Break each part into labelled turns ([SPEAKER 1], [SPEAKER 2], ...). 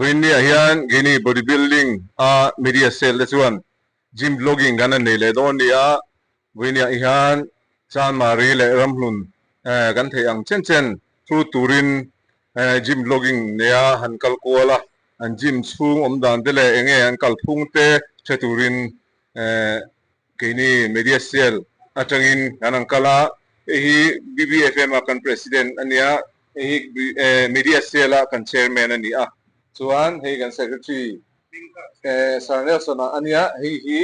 [SPEAKER 1] Vawiinniah hian keini body building a media cell te chuan gym vlogging kan han nei leh dawn a ni a, vawiinniah hian Chanmari leh Ramhlun kan theih ang chen chen thu turin gym vlogging neia han kal kual a, an gym chhung awm dan te leh enge an kalphung te hre turin Keini Media Cell atangin kan ang kal a, hei hi BBFM a kan President a nia, hei hi Media Cell a kan Chairman a ni a, chuan hei kan Secretary Sir Nelson a nia, hei hi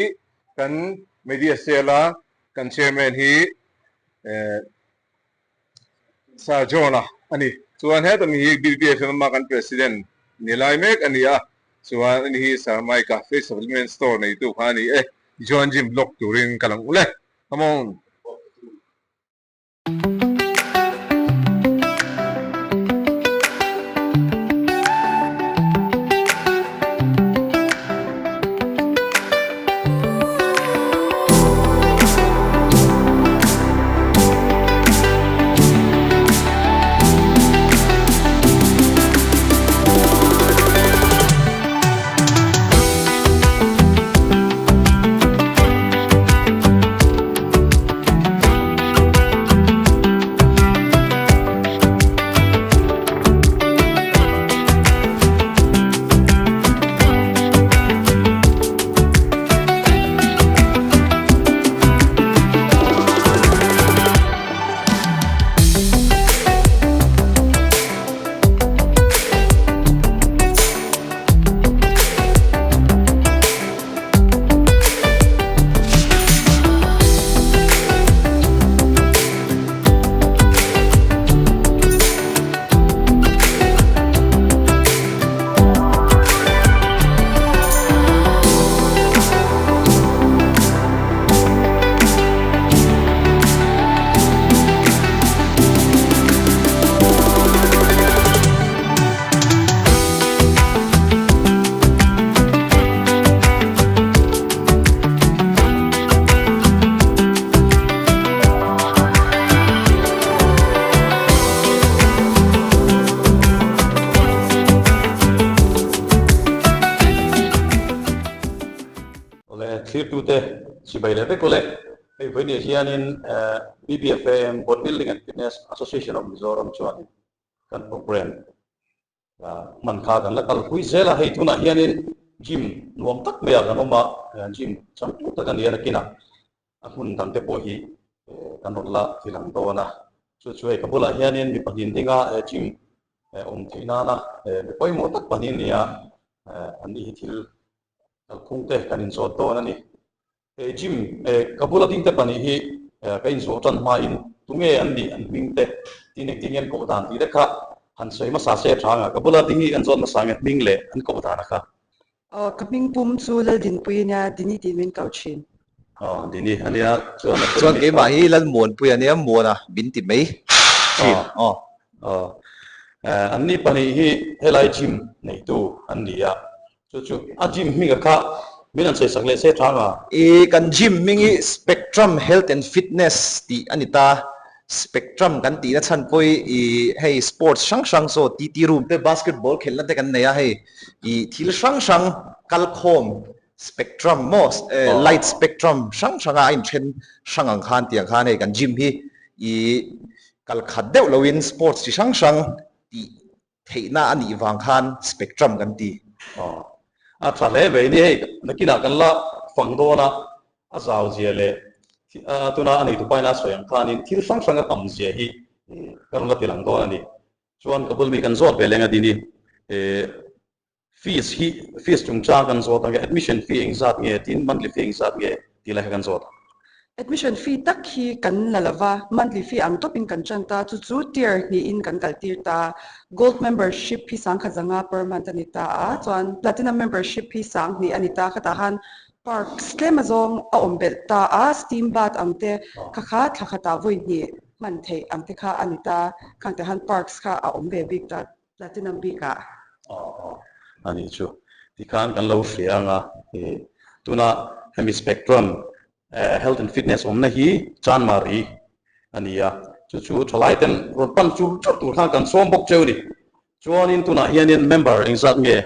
[SPEAKER 1] kan Media Cell a kan Chairman hi Sir John-a a ni. Chuan heta mi hi BBFM a kan President ni lai mek a ni a, chuan ani hi Sir Mike-a Face Supplement Store neitu kha a ni e. Tichuan gym vlog turin ka lang ul e. Come on!
[SPEAKER 2] Awle thlirtute chibai leh vek ule. Hei vawiin hianin BBFAM, Board Building and Fitness Association of Mizoram chuanin kan programme Hman kha kan la kal pui zel a, hei tunah hianin gym nuam tak maiah kan awm a, gym changtlung tak a ni a nakinah a hmun dang te pawh hi kan rawn la thil ang dawn a, chu chu hei ka bulah hianin mi pahnih dinga gym awm theih nana mi pawimawh tak pahnih a ni a, an ni hi thil kalphung te kan inzawt dawn a ni. He gym ka bula ding te pahnih hi ka inzawh tan hmain tunge an nih an hming te tin engtin nge an koh dan tih te kha han sawi hmasa se a tha anga ka bula ding hi an zawt hmasa nge hming leh an koh dan a kha.
[SPEAKER 3] Aw ka hming pum chu Laldinpui ania Dini tih min koh thin.
[SPEAKER 2] Aw Dini ania
[SPEAKER 4] chuan a Chuan keimah hi Lalmuanpui ania Muana min ti mai thin aw.
[SPEAKER 2] Aw anni pahnih hi helai gym neitu an ni a Chu chu a gym hming a kha min an sawisak leh se tha nga.
[SPEAKER 4] I kan gym hming hi Spectrum Health and Fitness tih a ni ta. Spectrum kan tihna chhan pawh hi i hei sports hrang hrang saw TT room te basketball khelhna te kan nei a hei i thil hrang hrang kalkhawm spectrum maw light spectrum hrang hranga a inthen hrang ang khan tiang khan hei kan gym hi i kal khat deuh loin sports chi hrang hrang tih Theihna a nih vang khan spectrum kan ti.
[SPEAKER 2] Aw, a tha hle ve ni hei, nakinah kan la fang dawn a, a zau zia leh tuna a neitu paina a sawi ang khanin thil hrang hrang a tam zia hi ka rawn la ti lang dawn a ni. Chuan ka bul mi kan zawt ve leng a dini fees hi fees chungchang kan zawt ang e, admission fee engzat nge tin monthly fee engzat nge tih lai kha kan zawt ang.
[SPEAKER 3] Admission fee tak hi kan la lo va, monthly fee ang tawpin kan tan ta, chu chu tier hnihin kan kaltir ta. Gold membership hi sangkhat zanga per month a ni ta a, chuan platinum membership hi sang hnih a ni ta, khatah khan parks tlem azawng a awm belh ta a, steam bath ang te kha kha thla khatah vawi hnih hman theih ang te kha a ni ta, khangte han parks kha a awm ve bik ta. Platinum bikah.
[SPEAKER 2] Aw aw a nih chu. Tikhan kan lo hria ang a, tuna hemi Spectrum Health and Fitness awmna hi Chanmari a ni a, chu chu thalai ten rawn pan chur chur tur khan kan sawm bawk cheu a ni. Chuanin tunah hianin member engzat nge?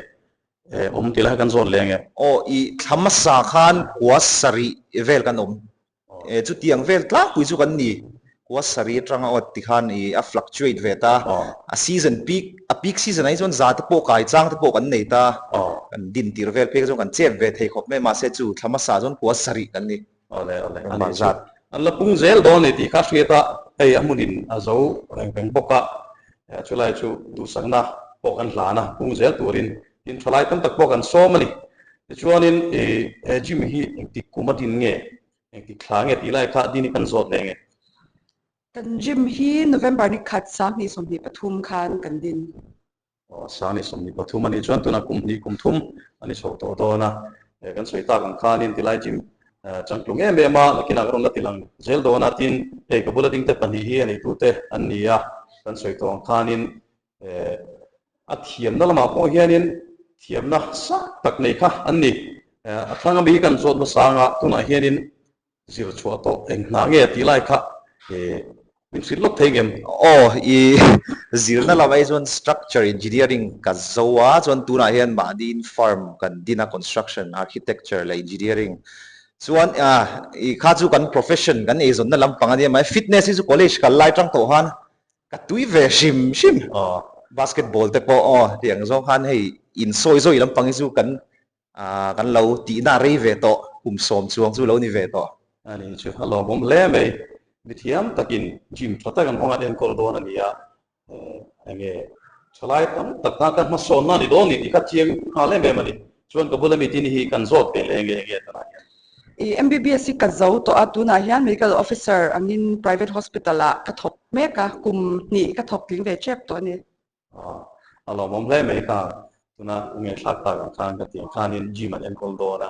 [SPEAKER 2] Awm tih lai kan zawt leh ange.
[SPEAKER 4] Aw i thla hmasa khan kua sarih vel kan awm. Chutiang vel tlangpui chu kan ni. Kua sarih atanga aw tikhan i a fluctuate ve ta. A season peak, a peak season ah hi chuan za te pawh kai chang te pawh kan nei ta. Kan din tir vel phei kha chuan kan chep ve thei khawp mai mahse chu thla hmasa chuan kua sarih kan ni.
[SPEAKER 2] Awle awle a nih chu. An la pung zel dawn ni tih kha hriat a, hei a hmunin a zo reng reng bawk a, chulai chu duhsakna pawh kan hlan a, pung zel turin tin thalai tam tak pawh kan sawm a ni. Tichuanin i he gym hi engtik kum a din nge, engtik thla nge tih lai kha din hi kan zawt leh nge?
[SPEAKER 3] Kan gym hi November ni khat 2023 khan kan din.
[SPEAKER 2] Aw, 2023 a nih chuan tunah kum hnih kum thum a ni chho tawh dawn a, kan sawi tak ang khanin tilai gym changtlung em em a, nakinah ka rawn la tilang zel dawn a, tin hei ka bula dingte pahnih hi a neitute an ni a, kan sawi tawh ang khanin a thiamna lamah pawh hianin thiamna sang tak nei kha an ni. A thlang ami hi kan zawt hmasa anga tunah hianin Zir chhuah tawh eng hna nge tih lai kha min hrilh lawk thei ngem?
[SPEAKER 4] Aw, i zirna lamah hi chuan structure engineering ka zo a, chuan tunah hian mahniin firm kan din a, construction, architecture leh engineering. Chuan i kha chu kan profession, kan eizawnna lampang a nia mai, fitness hi chu college kal lai tang tawh khan ka tui ve hrim hrim. Basketball te pawh aw tiang zawng khan hei insawi zawi lampang hi chu kan Aaa kan lo tihna rei ve tawh, kum sawm chuang chu lo ni ve tawh.
[SPEAKER 2] A ni chu a lawmawm hle mai. Mithiam takin gym tha tak an hawng an enkawl dawn a ni a, enge thalai tam tak kha ka hmasawnna a ni dawn ni tih kha chiang nghal em em a ni. Chuan ka bula mite hi kan zawt ve leh nge nge tunah hian.
[SPEAKER 3] I MBBS hi ka zo tawh a, tunah hian medical officer angin private hospital ah ka thawk mek a, kum hnih ka thawk tling ve tep tawh a ni.
[SPEAKER 2] A lawmawm hle mai kha, tuna ngaihthlak tak ang khan ka tih ang khanin gym an enkawl dawn a,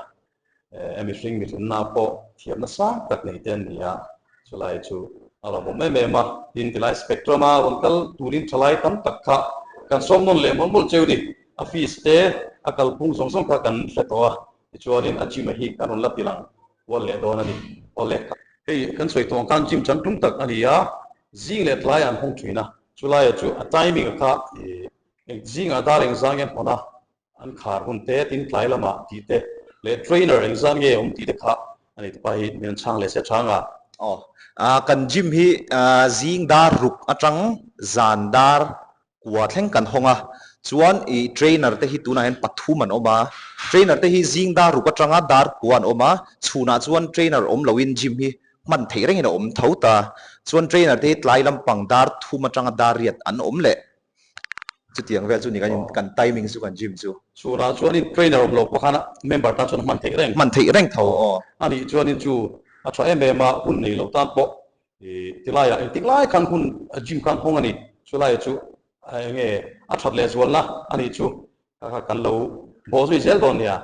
[SPEAKER 2] he mihring mihrinna pawh thiamna sang tak nei te an ni a, chulai chu a lawmawm em em a, tin tilai spectrum a rawn kal turin thalai tam tak kha kan sawm nawn leh mawlh mawlh cheu ni, a fees te a kalphung zawng zawng kha kan hre tawh a, tichuanin a gym a hi kan rawn la tilang kual leh dawn a ni. Awle. Hei kan sawi tawh ang khan gym changtlung tak a ni a, zing leh tlaiah an hawng thin a, Chulaia chu a timing a kha eng zingah dar engzah nge hmawna an khar hun te tin tlai lamah tih te leh trainer engzah nge awm tih te kha a ni tupa hi min chhang leh se chhang a.
[SPEAKER 4] Aw kan gym hi zing dar ruk atang zan dar kua thleng kan hawng a, chuan i trainer te hi tunah hian pathum an awm a, trainer te hi zing dar ruk atanga dar kua an awm a, chhunah chuan trainer awm loin gym hi hman theih rengin a awm tho ta. Chuan trainer te hi tlai lampang dar thum atanga dar riat an awm leh. Chutiang vel chu ni kan kan timing chu kan gym chu.
[SPEAKER 2] Chhunah chuanin trainer awm lo pawh khan member tan chuan a hman theih reng.
[SPEAKER 4] Hman theih reng tho aw.
[SPEAKER 2] A nih chuanin chu a tha em em a, hun nei lo tan pawh tilaiah engtik lai khan hun gym khan hawng a ni. Chulaiah chu eng nge a that leh zualna a nih chu kha kan lo bawh zui zel dawn nia.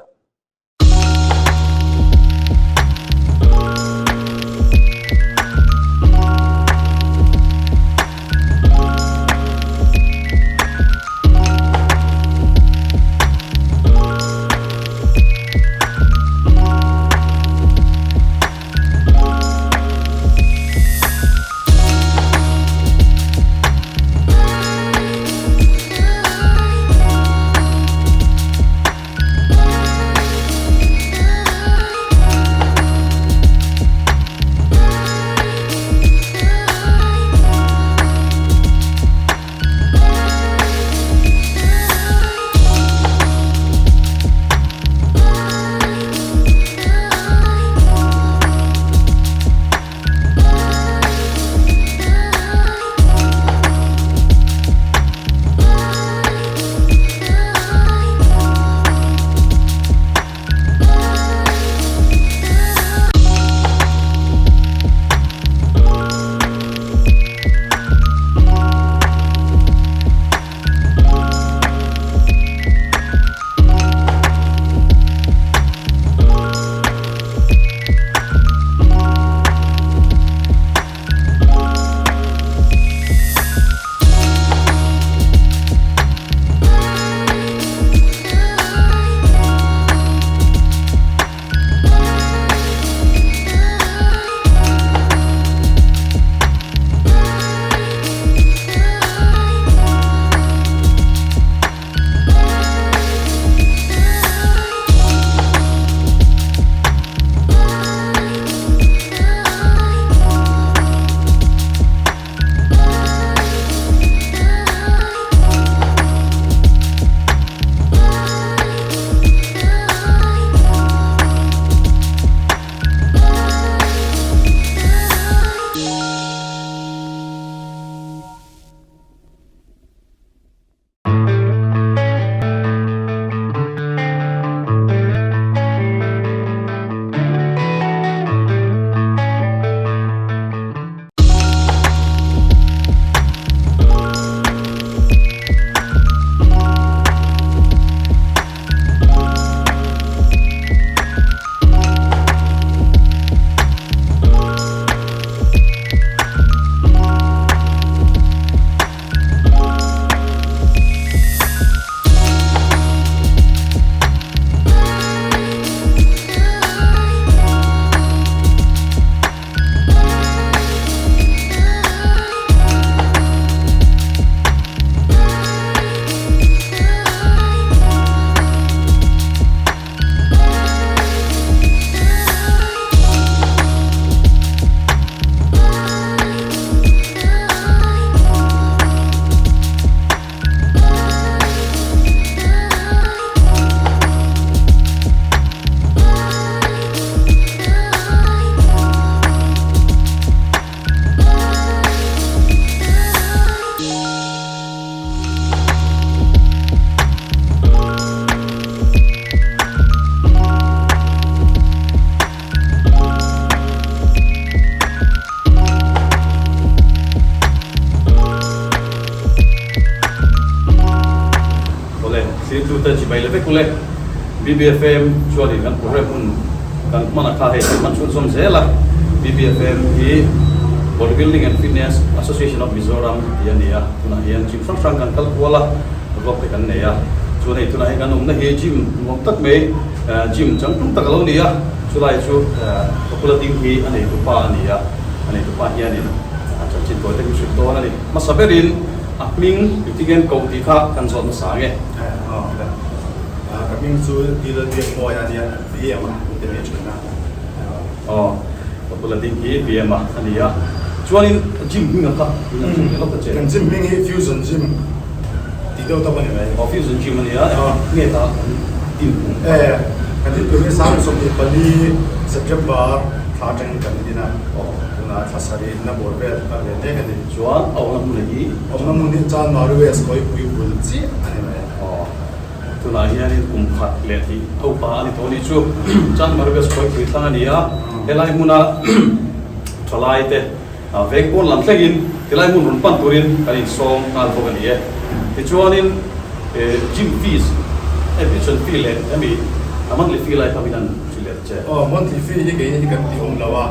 [SPEAKER 2] ule. BBFM chuanin kan program hun kan hman a kha hei kan hman chhunzawm zel a. BBFM hi Bodybuilding and Fitness Association of Mizoram tih a ni a, tunah hian gym hrang hrang kan kal kual a, vlog te kan nei a. Chuan hei tunah hian kan awmna hi gym nuam tak mai, gym changtlung tak a lo ni a, chulai chu Kapula ding hi a neitupa a ni a, a neitupa hianin chanchin tawi takin hrilh dawn a ni. Hmasa berin a hming engtin nge koh tih kha kan zawt hmasa ang e.
[SPEAKER 5] Ka hming chu Dila Biakmawia a nia, BM a min ti mai thin a.
[SPEAKER 2] Aw, ka bula ding hi BM a a ni a. Chuanin gym hming a kha min han hrilh leh lawk ta che.
[SPEAKER 5] Kan gym hming hi Fusion Gym tih deuh tawp a ni mai.
[SPEAKER 2] Aw, Fusion Gym a ni a, nge ta kan din tum?
[SPEAKER 5] E, kan din tum hi 24 September thla atangin kan din a, tunah thla sarih na bawr vel a ve mek a ni.
[SPEAKER 2] Chuan a awmna hmun hi?
[SPEAKER 5] Awmna hmun hi Chanmari West Kawipui bul chiah a ni mai.
[SPEAKER 2] Aw. Tunah hianin kum khat leh tih a upa a ni tawh a nih chu. Chanmari West Kawipui thlang a ni a, helai hmuna thalai te veng pawn lam thlengin tilai hmun rawn pan turin kan insawm nghal bawk a ni e. Tichuanin gym fees, admission fee leh hemi a monthly fee lai kha min han hrilh leh che.
[SPEAKER 5] Aw, monthly fee hi keini hi kan ti awm lo a,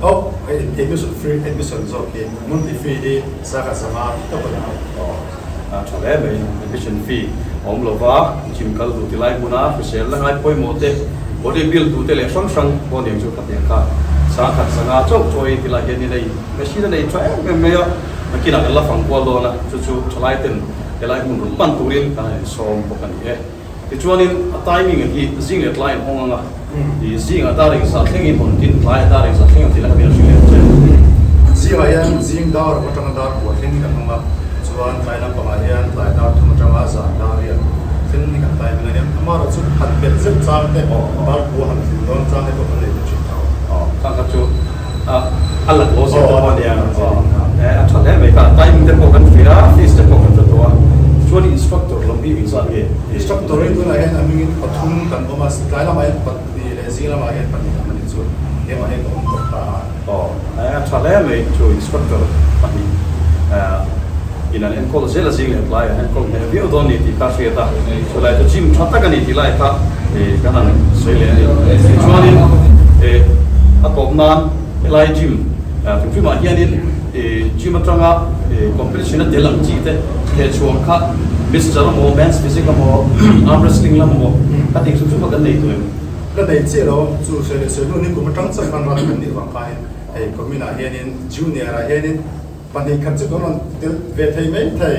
[SPEAKER 5] aw admission free admission zawk hi monthly fee hi sangha zanga tawp a ni.
[SPEAKER 2] Aw. A tha hle mai, admission fee a awm lova, gym kal duh ti lai hmuna hrisel la ngai pawimawh te, body build duh te leh hrang hrang pawh aniang chu khatiang kha sangkhat sanga chauh chawi ti lai hian in ei machine a nei tha em em mai a, nakinah kan la fang kual dawn a, chu chu thalai ten helai hmun rawn pan turin kan han insawm bawk a ni e. Tichuanin a timing hi zing leh tlai an hawng ang a, ih zingah dar engzah thlengin hawn tin tlaiah dar engzah thleng ang tih la kha hrilh leh che.
[SPEAKER 5] Zingah hian zing dar ruk atanga dar kua thleng hi kan hawng a, chuan tlai lampangah hian tlai dar thum atanga zan dar riat thleng hi kan timing a nia. Amaherawhchu han pelh zeuh chang te, dar kua han thleng dawn chang te pawh kan nei ve thin tho.
[SPEAKER 2] Aw, khang kha chu a lak lo zir te pawh a nia. A tha hle mai kha, timing te pawh kan hria a, fees te pawh kan hre tawh a, chuan instructor lam hi engzat nge?
[SPEAKER 5] Instructor hi tunah hian a hmingin pathum kan awm a, tlai lamah hian pahnih leh zing lamah hian pahnih ang a ni chu, keimah hian ka awm tawp ta a.
[SPEAKER 2] Aw, a tha hle mai chu instructor pahnih in an enkawl zel a, zing leh tlai an enkawl hneh viau dawn a ni tih kha a hriat a, chulai chu gym tha tak a ni tih lai kha kan han sawi leh a ni. Tichuanin a tawp nan helai gym hrimhrimah hianin gym atanga competition a tel ang chi te thehchhuang kha Mister emaw Men's Physique emaw Arm Wrestling lam emaw ka tih hrim hrim kha kan nei tawh em?
[SPEAKER 5] Ka nei chiah lo, chu sawi leh sawi hnu ni kum atang chuan hman rat kan nih vang khain hei kumin ah hianin junior ah hianin pahnih khat chu kan rawn tel ve thei mai thei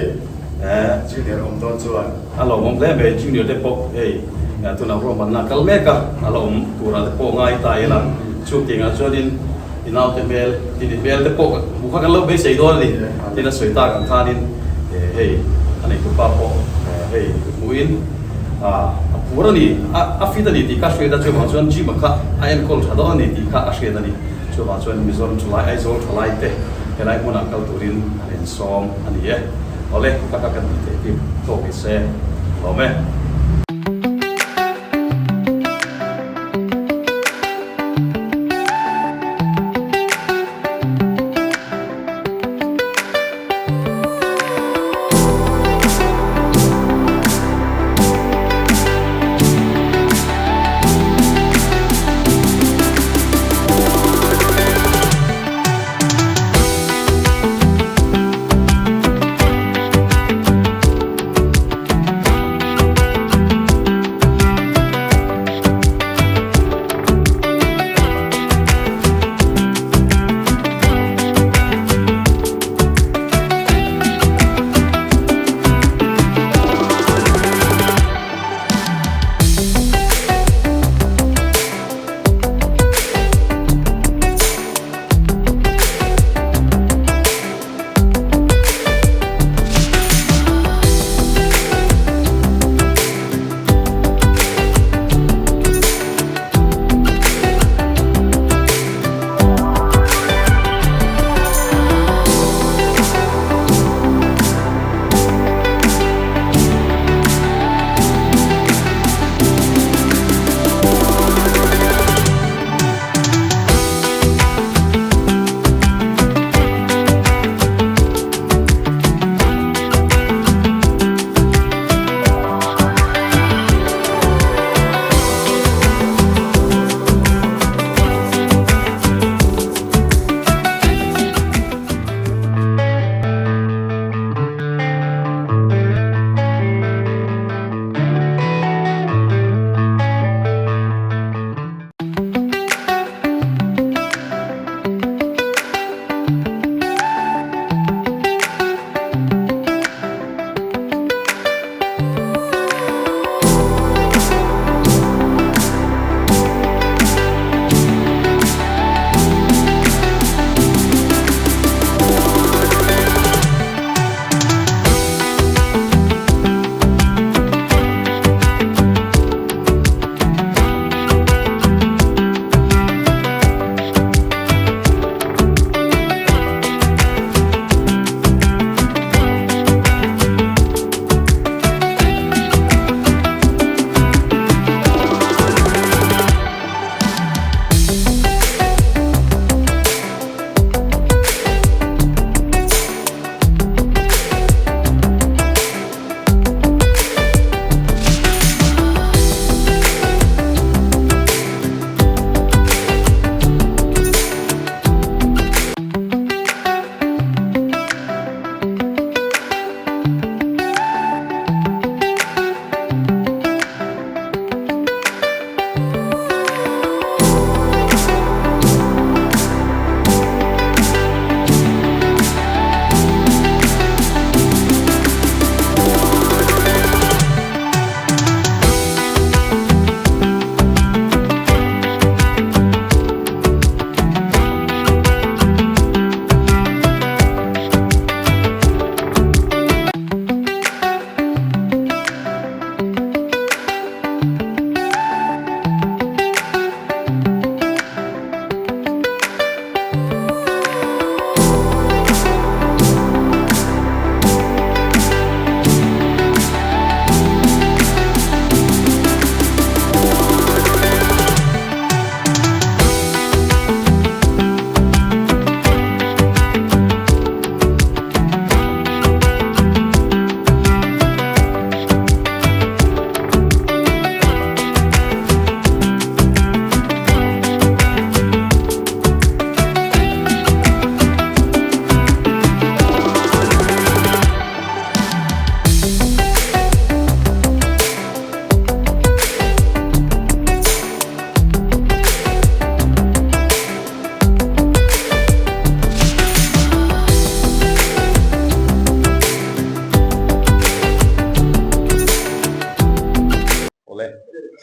[SPEAKER 5] junior awm dawn chuan.
[SPEAKER 2] A lo awm hle mai, junior te pawh hei tunah ruahmanna a kal mek a, a la awm turah te pawh ngai ta ila, chutiangah chuanin i naute hmel, i hmel te pawh hmuh kha kan lo beisei dawn a ni, tin a sawi tak ang khanin hei a neitupa pawh hei hmuhin a phur a ni, a fit a ni tih kha a hriat a, chuvang chuan gym a kha a enkawl tha dawn a ni tih kha a hriat a ni, chuvang chuan Mizoram thalai, Aizawl thalai te helai hmunah kal turin an insawm a ni e. Awle, ka kha kan tih theih tih tawk ni se, lawm e.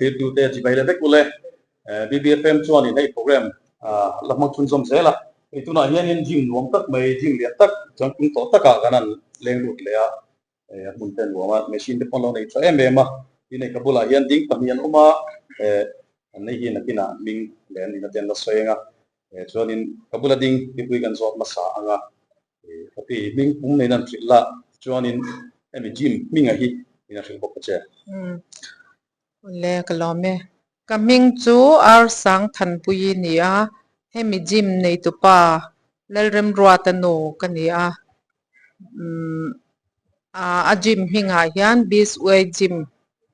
[SPEAKER 2] Thirtute chibai leh vek ule. BBFM chuanin hei program la hmang chhunzawm zel a. Hei tunah hianin gym nuam tak mai, gym lian tak chuan tung tawh takah kan han leng lut leh a. A hmun te nuam a, machine te pawh an lo nei tha em em a. Tin hei ka bulah hian ding pahnih an awm a, an nei hi nakinah hming leh an nihna te an la sawi ang a. Chuanin ka bula ding mipui kan zawt hmasa ang a. Ka pi hming pum neiin an hrilh la, chuanin hemi gym hminga hi in a hrilh bawk ta che.
[SPEAKER 6] Umm le ka lawm e. Ka hming chu R Sangthanpuii ni a, hemi gym neitupa Lalremruata nu ka ni a. Umm a gym hmingah hian Beast Way Gym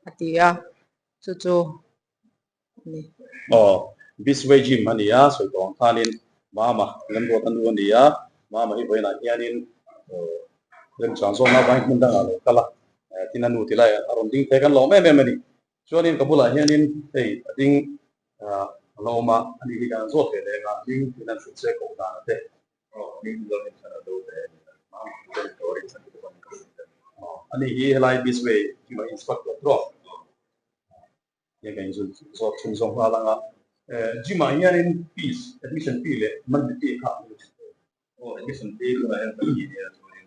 [SPEAKER 6] a ti a, chu chu ni.
[SPEAKER 2] Aw, Bisway Gym a ni a, sawi tawh ang khanin Mama Lemruat a nu a ni a, Mama hi vawiinah hianin remchang zawkna avangin hmun dangah a lo kal a, tin a nu ti lai a rawn ding thei kan lawm em em a ni. Chuanin ka bulah hianin hei a ding a lo awm a, ani hi kan zawt ve leh ang a, ding tin an hrilh che koh dan a te. Aw, hming zawng in chhan a do ve a ni a, Mama chu ka rin tawh a rin chhan chu ka hming ka hrilh a ni. Aw, ani hi helai Bisway Gym a instructor tawh. Hei kan inzul zawk chhun zawk nghal ang a. Gym ah hianin fees, admission fee leh monthly fee kha an thin lo.
[SPEAKER 7] Aw, admission fee tunah hian kan tih nia chuanin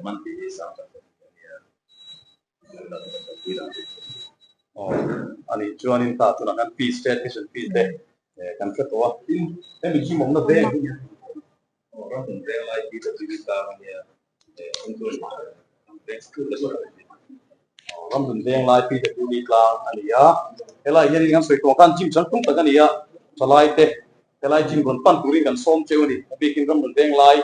[SPEAKER 7] monthly hi sang tak tak a nia.
[SPEAKER 2] Aw, a nih chuanin ta tunah khan fees te, admission fee te kan hre tawh a. Tin, hemi gym awmna veng hi nia.
[SPEAKER 7] Aw, ram hmun veng lai hi ka tui tlang a nia.
[SPEAKER 2] Ramhlun veng lai pi te puli tlang a ni a, helai hianin kan sawi tawh khan gym changtlung tak a ni a, thalai te helai gym rawn pan turin kan sawm cheu a ni, a bikin Ramhlun veng lai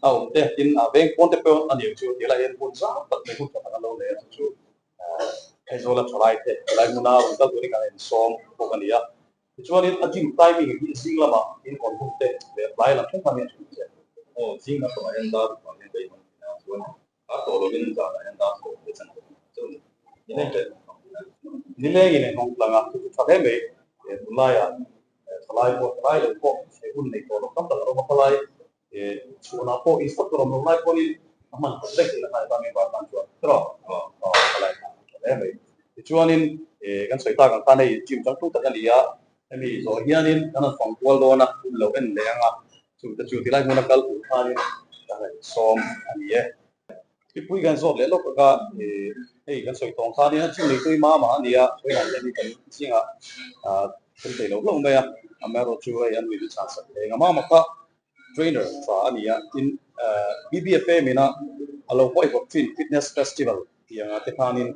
[SPEAKER 2] a awm te tin a veng pawn te pawh a ni ang chu tilai hian hmun zau tak mai hmun tha tak an lo nei a chu chu Aizawla thalai te helai hmuna rawn kal turin kan insawm bawk a ni a. Tichuanin a gym timing hi zing lamah in hawn hun te leh tlai lam thleng khan hian a thin che.
[SPEAKER 7] Aw, zing lam pawh ah hian dar rukah hian ka inhawng thin a, chuan a tawh lovin zanah hian dar thawh te chan tawh ang chu ni. Nileng ka inhawng tlang thin a.
[SPEAKER 2] Nileng in inhawng tlang a, chu chu tha hle mai. Tunlaiah thalai pawh thalai lo pawh he hun nei tawh lo tam tak a awm a, thalai chhunah pawh instructor awm lo lai pawhin a hman khat vek in a hnai ta member tan chuan tiraw aw thalai kha a tha hle mai. Tichuanin kan sawi tak ang khan hei gym changtlung tak a ni a, hemi zawh hianin kan han fang kual dawn a, hun lo en leh ang a, chungte chu tilai hmuna kal tur khanin ka han sawm a ni e. Mipui kan zawt leh lawk a, hei kan sawi tawng khanin a gym neitui mama a ni a, vawiinah hian hei kan zingah kan thei lo hlauh mai a, amaherawhchu hei an nuih chhan sak thei ang a, mama kha trainer tha a ni a, tin BBFA mina a lo huaihawt thin fitness festival tih anga te khanin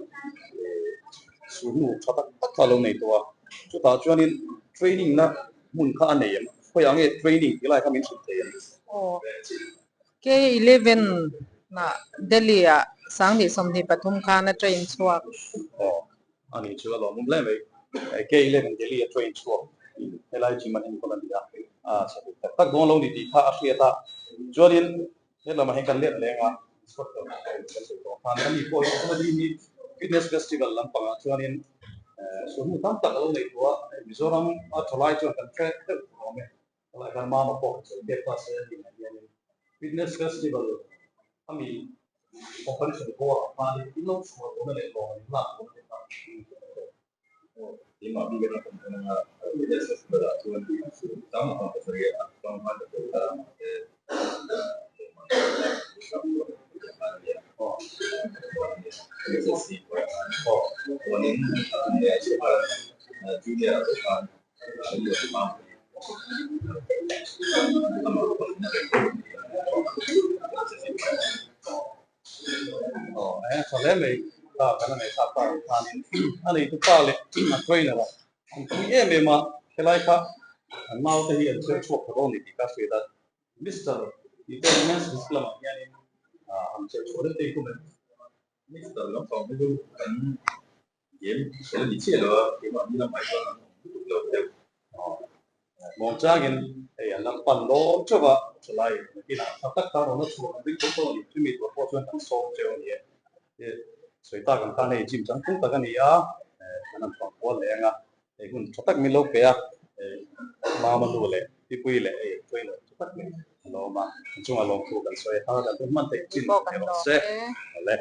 [SPEAKER 2] sulhnu tha tak tak kha a lo nei tawh a, chutah chuanin training na hmun kha a nei em? Khawiah nge training tih lai kha min hrilh thei em?
[SPEAKER 6] Aw, K11 ah Delhi ah 2023 khan a train chhuak.
[SPEAKER 2] Aw, A nih chu a lawmawm hle mai. K11 Delhi a train chhuak helai gym an enkawl a ni a, a chhawk tak tak dawn lo ni tih kha a hriat a. Chuanin helamah hian kan let leng a, instructor kan sawi tawh khan ani pawh hi Comedy hi fitness festival lampangah chuanin suahnu tam tak a lo nei tawh a, Mizoram a thalai chuan kan hre deuh tawh awm e. Tunah hian Mama pawh ka sawi tep ta se a tih ah hianin fitness festival a mi competition bawrah khanin in lo chhuah tawhna leh lawm an inlak tawhna te kha in hmu tawh.
[SPEAKER 7] Aw, keimah bik atang kan hmu anga fitness festival ah chuan tam a pang pasarih a pang khan ka tel ta mahse lawm an inlak hrang hrang kha a nia. Aw, SSC pawh khan chuanin junior ah pawh khan
[SPEAKER 2] Tha hle mai ta kan a nei thlak ta ang khanin a neitu pa leh a trainer a an pui em em a helai kha an naute hi an chher chhuak ta dawn ni tih ka hriat a Mister tih te men's physique lamah hianin an chher chhuah deuh te hi kum em?
[SPEAKER 7] Mister lampang hi chu kan Game fel a ni chiah lo a, keimahni lamah hi chuan an awm lutuk lo deuh.
[SPEAKER 2] Muangchangin hei an lam pan dawn teuh a, thalai nakinah tha tak khan rawn la chhuah ang ding tawh tawh a ni. Chumi tur pawh chuan kan sawm teuh a ni e. Sawi tak ang khan hei gym changtlung tak a ni a, kan han fang kual leh ang a, hei hun tha tak min lo pe a, Mama nu leh Pipui leh hei trainer tha tak mai a lo awm a, an chungah lawmthu kan sawi a, thar kan hman theih chin
[SPEAKER 6] Pawh kan
[SPEAKER 2] erawh
[SPEAKER 6] lawm
[SPEAKER 2] se.
[SPEAKER 6] e.
[SPEAKER 2] Awle.